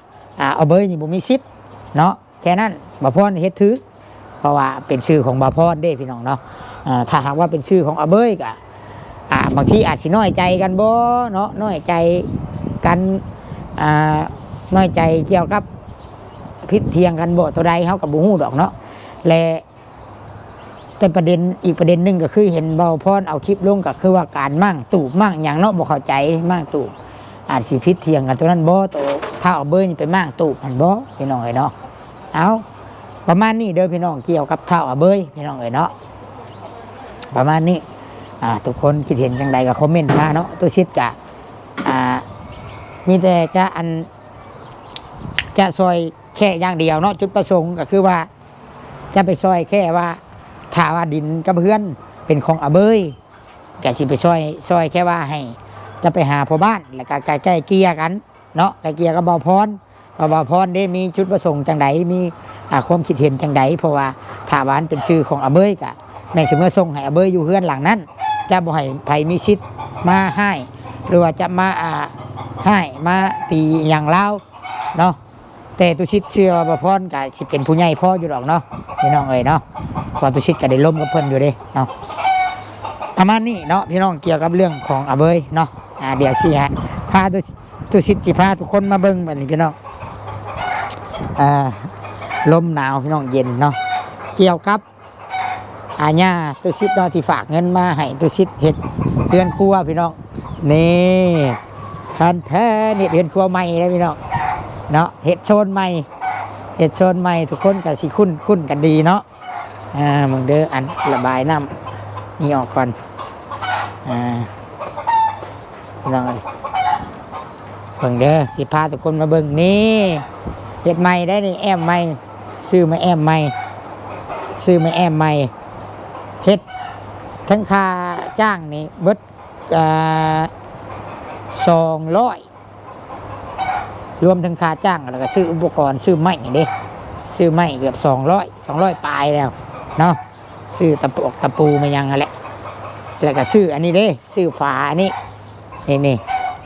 ອ່າ ອາເບີຍນີ້ບໍ່ມີສິດເນາະ ແຄ່ນັ້ນ ບ່າວພອນເຮັດຖືກ ເພາະວ່າເປັນຊື່ຂອງບ່າວພອນເດ້ພີ່ນ້ອງເນາະ ເອີ ຖ້າຫາກວ່າເປັນຊື່ຂອງອາເບີຍກະ ອ່າ ບາງທີອາດຊິນ້ອຍໃຈກັນບໍ່ເນາະ ນ້ອຍໃຈກັນ ອ່າ ນ້ອຍໃຈກ່ຽວກັບຜິດຖຽງກັນບໍ່ ຕົວໃດເຮົາກໍບໍ່ຮູ້ດອກເນາະ ແລະ ແຕ່ປະເດັນ ອີກປະເດັນໜຶ່ງກໍຄືເຫັນບ່າວພອນເອົາຄລິບລົງ ກໍຄືວ່າການມ້າງຕູບມ້າງຫຍັງເນາະ ບໍ່ເຂົ້າໃຈມ້າງຕູບ ອາດຊິຜິດຖຽງກັນຕົວນັ້ນບໍ່ ໂຕທ້າວອາເບີຍນີ້ໄປມ້າງຕູບຫັ້ນບໍ່ ພີ່ນ້ອງເອີຍເນາະ ເອົາ ປະມານນີ້ເດີພີ່ນ້ອງ ກ່ຽວກັບທ້າວອາເບີຍພີ່ນ້ອງເອີຍເນາະ ປະມານນີ້ ອ່າ ທຸກຄົນຄິດເຫັນຈັ່ງໃດກໍຄອມເມັນມາເນາະ ຕຸສິດກະ ອ່າ ມີແຕ່ຈະ ອັນ ຈະຊ່ອຍແຄ່ຢ່າງດຽວເນາະ ຈຸດປະສົງກໍຄືວ່າ ຈະໄປຊ່ອຍແຄ່ວ່າ ຖ້າວ່າດິນກັບເຮືອນເປັນຂອງອາເບີຍ ກະຊິໄປຊ່ອຍ ຊ່ອຍແຄ່ວ່າໃຫ້ ຈະໄປຫາພໍ່ບ້ານ ແລ້ວກະໄກ່ເກ່ຍກັນເນາະ ໄກ່ເກ່ຍກັບບ່າວພອນ ວ່າບ່າວພອນເດ້ມີຈຸດປະສົງຈັ່ງໃດ ມີ ອ່າ ຄວາມຄິດເຫັນຈັ່ງໃດ ເພາະວ່າຖ້າວ່າມັນເປັນຊື່ຂອງອາເບີຍກະແມ່ນຊິເມືອສົ່ງໃຫ້ອາເບີຍຢູ່ເຮືອນຫຼັງນັ້ນ ຈະບໍ່ໃຫ້ໃຜມີສິດມາຮ້າຍ ຫຼືວ່າຈະມາ ອ່າ ຮ້າຍ ມາຕີຫຍັງລາວເນາະ. ແຕ່ຕຸສິດເຊື່ອວ່າບ່າວພອນກະຊິເປັນຜູ້ໃຫຍ່ພໍຢູ່ດອກເນາະ ພີ່ນ້ອງເອີຍເນາະ ເພາະຕຸສິດກະໄດ້ລົມກັບເພິ່ນຢູ່ເດ້ເນາະ. ປະມານນີ້ເນາະພີ່ນ້ອງ ກ່ຽວກັບເລື່ອງຂອງອາເບີຍເນາະ ອ່າ ດຽວຊິໃຫ້ພາຕຸ ຕຸສິດຊິພາທຸກຄົນມາເບິ່ງບັດນີ້ພີ່ນ້ອງ ອ່າ ລົມໜາວພີ່ນ້ອງ ເຢັນເນາະ ກ່ຽວກັບ ອາ ຍ່າຕຸສິດເນາະ ທີ່ຝາກເງິນມາໃຫ້ຕຸສິດເຮັດເຮືອນຄົວພີ່ນ້ອງ. ນີ້ ທ່ານແທ້ ເຮັດເຮືອນຄົວໃໝ່ເດ້ພີ່ນ້ອງເນາະ ເຮັດໂຊນໃໝ່ ເຮັດໂຊນໃໝ່ ທຸກຄົນກໍຊິຄຸ້ນ ຄຸ້ນກັນດີເນາະ. ອ່າ ເບິ່ງເດີ ອັນລະບາຍນ້ຳນີ້ອອກກ່ອນ ອ່າ ພີ່ນ້ອງເອີຍ ເບິ່ງເດີ ຊິພາທຸກຄົນມາເບິ່ງ ນີ້ ເຮັດໃໝ່ໄດ໋ນີ້ ແອ້ມໃໝ່ ຊື້ມາແອ້ມໃໝ່ ຊື້ມາແອ້ມໃໝ່ ເຮັດທັງຄ່າຈ້າງນີ້ເບິດ ອ່າ ສອງຮ້ອຍ ລວມທັງຄ່າຈ້າງ ແລ້ວກໍຊື້ອຸປະກອນ ຊື້ໄມ້ເດ້ ຊື້ໄມ້ເກືອບສອງຮ້ອຍ ສອງຮ້ອຍປາຍແລ້ວເນາະ. ຊື້ຕະປອກຕະປູມາຫຍັງຫັ້ນແຫຼະ ແລ້ວກໍຊື້ອັນນີ້ເດ້ ຊື້ຝາອັນນີ້ ນີ້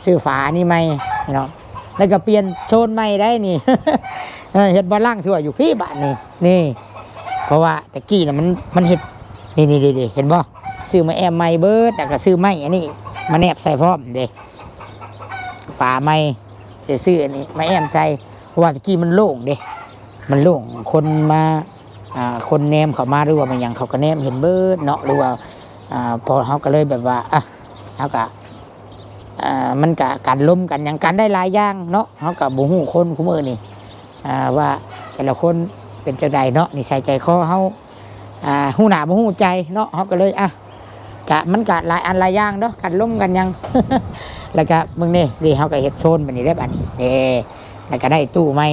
ໆ ຊື້ຝາອັນນີ້ໃໝ່ເນາະ ແລ້ວກໍປ່ຽນໂຊນໃໝ່ໄດ໋ນີ້ ເອີ ເຮັດບ່ອນລ້າງຖ້ວຍຢູ່ພີ້ບາດນີ້ ນີ້ ເພາະວ່າແຕ່ກີ້ນະມັນ ມັນເຮັດ ນີ້ໆ ເຫັນບໍ່ ຊື້ມາແອ້ມໃໝ່ເບິດ ແລ້ວກໍຊື້ໄມ້ອັນນີ້ມາແນບໃສ່ພ້ອມເດ້ ຝາໃໝ່ ຊິຊື້ອັນນີ້ມາແອ້ມໃສ່ ເພາະວ່າແຕ່ກີ້ມັນໂລ່ງເດ້ ມັນໂລ່ງ ຄົນມາ ອ່າ ຄົນແນມເຂົ້າມາ ຫຼືວ່າແມ່ນຫຍັງ ເຂົາກໍແນມເຫັນເບິດເນາະ ຫຼືວ່າ ອ່າ ພໍເຮົາກໍເລີຍແບບວ່າ ອ່ະ ເຮົາກໍ ອ່າ ມັນກະກັນລົມກັນຫຍັງກັນໄດ້ຫຼາຍຢ່າງເນາະ. ເຮົາກະບໍ່ຮູ້ຄົນຄຸມື້ນີ້ ອ່າ ວ່າແຕ່ລະຄົນເປັນຈັ່ງໃດເນາະ ນິໄສໃຈຄໍເຮົາ ອ່າ ຮູ້ໜ້າບໍ່ຮູ້ໃຈເນາະ. ເຮົາກະເລີຍ ອ່ະ ກະ ມັນກະຫຼາຍອັນຫຼາຍຢ່າງເນາະ ກັນລົມກັນຫຍັງ. ແລ້ວກະເບິ່ງເດ້ ນີ້ເຮົາກະເຮັດໂຊນບາດນີ້ເດ້ ບາດນີ້ເດ້ ແລ້ວກະໄດ້ຕູ້ໃໝ່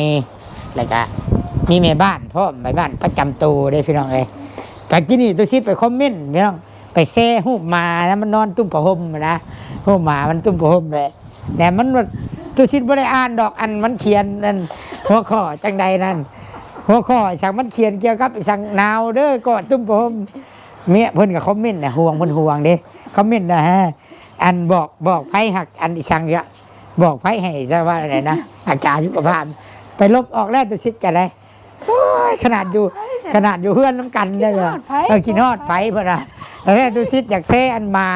ແລ້ວກະມີແມ່ບ້ານພ້ອມ ແມ່ບ້ານປະຈຳໂຕເດ້ພີ່ນ້ອງເອີຍ. ກະກີ້ນີ້ຕຸສິດໄປຄອມເມັນພີ່ນ້ອງ ໄປແຊຮູບໝານະ ມັນນອນຕຸ້ມຜ້າຫົ່ມນະ ຮູບໝາມັນຕຸ້ມຜ້າຫົ່ມແຫຼະ. ແຕ່ມັນ ຕຸສິດບໍ່ໄດ້ອ່ານດອກ ອັນມັນຂຽນນັ້ນ ຫົວຂໍ້ຈັ່ງໃດນັ້ນ ຫົວຂໍ້ອີ່ສັງ ມັນຂຽນກ່ຽວກັບອີ່ສັງ ໜາວເດີ ກອດຕຸ້ມຜ້າຫົ່ມ. ເມຍເພິ່ນກໍຄອມເມັນນະ ຫ່ວງ ເພິ່ນຫ່ວງເດ້ ຄອມເມັນນະ ອັນບອກ ບອກໃຜຮັກ ອັນອີ່ສັງ ບອກໃຜໃຫ້ ແຕ່ວ່າອັນໃດນະ ຮັກສາສຸຂະພາບ ໄປລົບອອກແລ້ວ ຕຸສິດກໍໄດ້. ໂອ້ຍ ຂະໜາດຢູ່ ຂະໜາດຢູ່ເຮືອນນຳກັນເດ້ ຄິດຮອດໃຜ ເອີ ຄິດຮອດໃຜເພິ່ນວ່າ. ແຕ່ຕຸສິດຢາກແຊອັນໝາ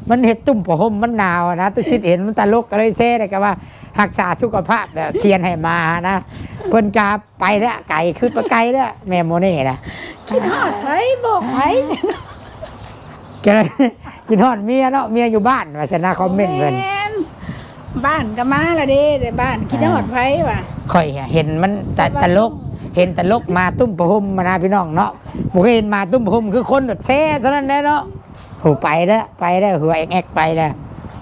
ມັນເຮັດຕຸ້ມຜ້າຫົ່ມ ມັນໜາວນະ ຕຸສິດເຫັນມັນຕະຫຼົກ ກໍເລີຍແຊ ແລ້ວກໍວ່າຮັກສາສຸຂະພາບ ແບບຂຽນໃຫ້ໝານະ. ເພິ່ນກະໄປແລ້ວ ໄກ ຄືໄປໄກແລ້ວ ແມ່ໂມເນ່ນະ. ຄິດຮອດໃຜ ບອກໃຜ ກໍເລີຍ ຄິດຮອດເມຍເນາະ ເມຍຢູ່ບ້ານວ່າຊັ້ນນະ ຄອມເມັນເພິ່ນ. ແມ່ນ ບ້ານກໍມາລະເດ້ ແຕ່ບ້ານ ອ່າ ຄິດຮອດໃຜວ່າ. ຂ້ອຍເຫັນມັນຕະ ຕະຫຼົກ ເຫັນຕະຫຼົກໝາຕຸ້ມຜ້າຫົ່ມມານະພີ່ນ້ອງເນາະ. ບໍ່ເຄີຍເຫັນໝາຕຸ້ມຜ້າຫົ່ມ ຄືຄົນໂດດແຊເທົ່ານັ້ນແຫຼະເນາະ. ໂອ້ ໄປແລ້ວ ໄປແລ້ວ ຫົວແອກໆ ໄປແລ້ວ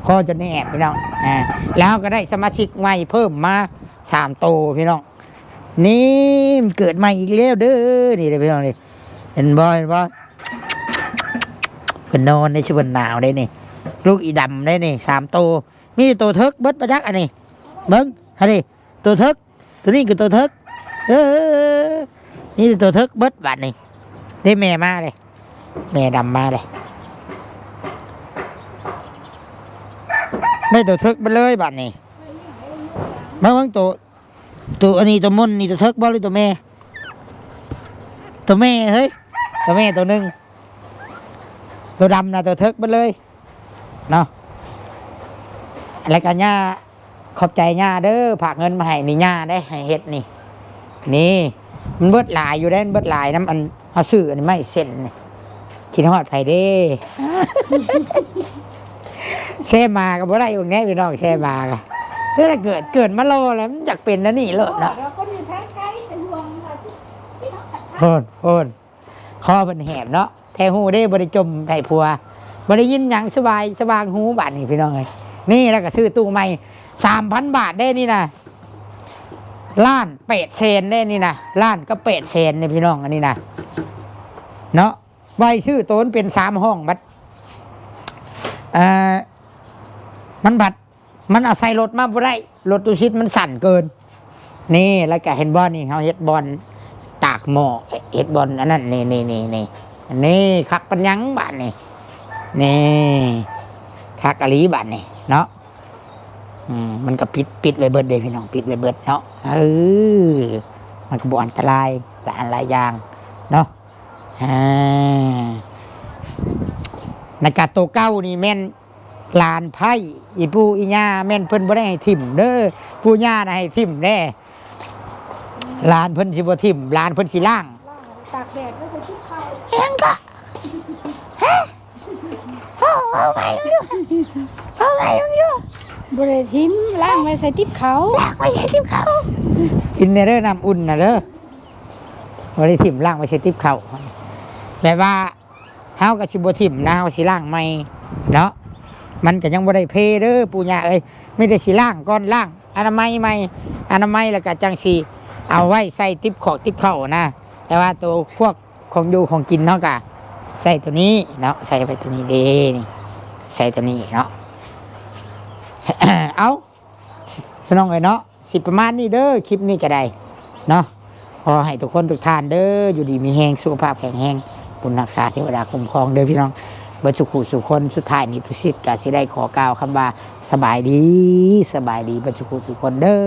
ຄໍຈົນແອບພີ່ນ້ອງ. ອ່າ ແລ້ວເຮົາກໍໄດ້ສະມາຊິກໃໝ່ເພີ່ມມາສາມໂຕພີ່ນ້ອງ. ນີ້ ມັນເກີດໃໝ່ອີກແລ້ວເດີ ນີ້ເດີພີ່ນ້ອງນີ້ ເຫັນບໍ່ ເຫັນບໍ່? ເພິ່ນນອນໃນ ຊິເພິ່ນໜາວເດ້ນີ້. ລູກອີດຳເດ້ນີ້ ສາມໂຕ ມີແຕ່ໂຕເຖິກເບິດປະຈັກອັນນີ້ ເບິ່ງຫັ້ນນີ້ ໂຕເຖິກ ໂຕນີ້ກໍໂຕເຖິກ. ເອີ ນີ້ໂຕເຖິກເບິດບາດນີ້. ເດ້ ແມ່ມາເດ້ ແມ່ດຳມາເດ້ ໄດ້ໂຕເຖິກເບິດເລີຍບາດນີ້. ມາເບິ່ງໂຕ ໂຕອັນນີ້ ໂຕມົນນີ້ ໂຕເຖິກບໍ່ ຫຼືໂຕແມ່? ໂຕແມ່ເຮີ້ຍ ໂຕແມ່ໂຕໜຶ່ງ ໂຕດຳນະ ໂຕເຖິກເບິດເລີຍເນາະ. ແລ້ວກໍຍ່າ ຂອບໃຈຍ່າເດີ ຝາກເງິນມາໃຫ້ນີ້ ຍ່າເດ້ ໃຫ້ເຮັດນີ້. ນີ້ ມັນເບິດຫຼາຍຢູ່ເດ້ ມັນເບິດຫຼາຍນຳ ອັນ ເຮົາຊື້ອັນນີ້ ໄມ້ເສັ້ນນີ້. ຄິດຮອດໃຜເດ້? ແຊໝາກໍບໍ່ໄດ້ເບິ່ງແດ່ພີ່ນ້ອງ ແຊໝາກໍ ແຕ່ເກີດ ເກີດມາຫຼໍ່ແລ້ວ ມັນຢາກເປັນອັນນີ້ໂລດເນາະ. ຄົນຢູ່ທາງໄກເປັນຫ່ວງວ່າຊິ ໂພນ ໂພນ ຄໍເພິ່ນແຫບເນາະ. ແທ້ຮູ້ເດ້ ບໍ່ໄດ້ຈົ່ມໄດ້ຜົວ ບໍ່ໄດ້ຍິນຫຍັງ ສະບາຍ ສະຫວ່າງຫູບາດນີ້ພີ່ນ້ອງເອີຍ. ນີ້ ແລ້ວກໍຊື້ຕູ້ໃໝ່ ສາມພັນບາດເດ້ນີ້ນະ ລ້ານແປດແສນເດ້ນີ້ນະ ລ້ານກັບແປດແສນເດ້ພີ່ນ້ອງ ອັນນີ້ນະເນາະ. ໄວ້ຊື້ໂຕນເປັນສາມຫ້ອງ ບັດ ເອີ ມັນບັດ ມັນເອົາໃສ່ລົດມາບໍ່ໄດ້ ລົດຕຸສິດມັນສັ້ນເກີນ. ນີ້ ແລ້ວກະເຫັນບໍ່ນີ້ ເຮົາເຮັດບ່ອນຕາກໝໍ້ ເຮັດບ່ອນອັນນັ້ນ ນີ້ ນີ້ ນີ້ ນີ້ ນີ້ ຄັກປານຫຍັງບາດນີ້. ນີ້ ຄັກອີ່ຫຼີບາດນີ້ເນາະ. ອືມ ມັນກໍປິດ ປິດໄວ້ເບິດເດ້ພີ່ນ້ອງ ປິດໄວ້ເບິດເນາະ. ເອີ ມັນກໍບໍ່ອັນຕະລາຍ ຫຼາຍອັນຫຼາຍຢ່າງເນາະ. ອ່າ ໃນກະໂຕເກົ່ານີ້ແມ່ນ ຫຼານໃພ້ ອີ່ປູ່ອີ່ຍ່າແມ່ນເພິ່ນບໍ່ໄດ້ໃຫ້ຖິ້ມເດີ ປູ່ຍ່ານະໃຫ້ຖິ້ມແດ່. ຫຼານເພິ່ນຊິບໍ່ຖິ້ມ ຫຼານເພິ່ນຊິລ້າງ ຕາກແດດ ແລ້ວໃສ່ຕິບເຂົ້າ ຫຍັງກະ ຮະ ເວົ້າ ເວົ້າໃໝ່ເບິ່ງດູ ເວົ້າໃໝ່ເບິ່ງດູ. ບໍ່ໄດ້ຖິ້ມ ລ້າງໄວ້ໃສ່ຕິບເຂົ້າ ລ້າງໄວ້ໃສ່ຕິບເຂົ້າ. ກິນແດ່ເດີນ້ຳອຸ່ນນະເດີ ບໍ່ໄດ້ຖິ້ມ ລ້າງໄວ້ໃສ່ຕິບເຂົ້າ. ແບບວ່າ ເຮົາກໍຊິບໍ່ຖິ້ມນະ ເຮົາຊິລ້າງໃໝ່ເນາະ. ມັນກໍຍັງບໍ່ໄດ້ເພເດີປູ່ຍ່າເອີຍ ມີແຕ່ຊິລ້າງກ່ອນ ລ້າງອະນາໄມໃໝ່ ອະນາໄມແລ້ວກໍຈັ່ງຊິເອົາໄວ້ໃສ່ຕິບຂອກຕິບເຂົ້ານະ. ແຕ່ວ່າໂຕພວກຂອງຢູ່ຂອງກິນເຮົາກໍໃສ່ໂຕນີ້ເນາະ ໃສ່ໄວ້ໂຕນີ້ເດ້ ນີ້ ໃສ່ໂຕນີ້ເນາະ. ເອົາ ພີ່ນ້ອງເອີຍເນາະ ຊິປະມານນີ້ເດີ ຄລິບນີ້ກໍໄດ້ເນາະ. ຂໍໃຫ້ທຸກຄົນທຸກທ່ານເດີ ຢູ່ດີມີແຮງ ສຸຂະພາບແຂງແຮງ ບຸນຮັກສາເທວະດາຄຸ້ມຄອງເດີພີ່ນ້ອງ ເບິດສູ່ຄູ່ສູ່ຄົນ. ສຸດທ້າຍນີ້ ຕຸສິດກໍຊິໄດ້ຂໍກ່າວຄຳວ່າ ສະບາຍດີ ສະບາຍດີ ເບິດສູ່ຄູ່ສູ່ຄົນເດີ.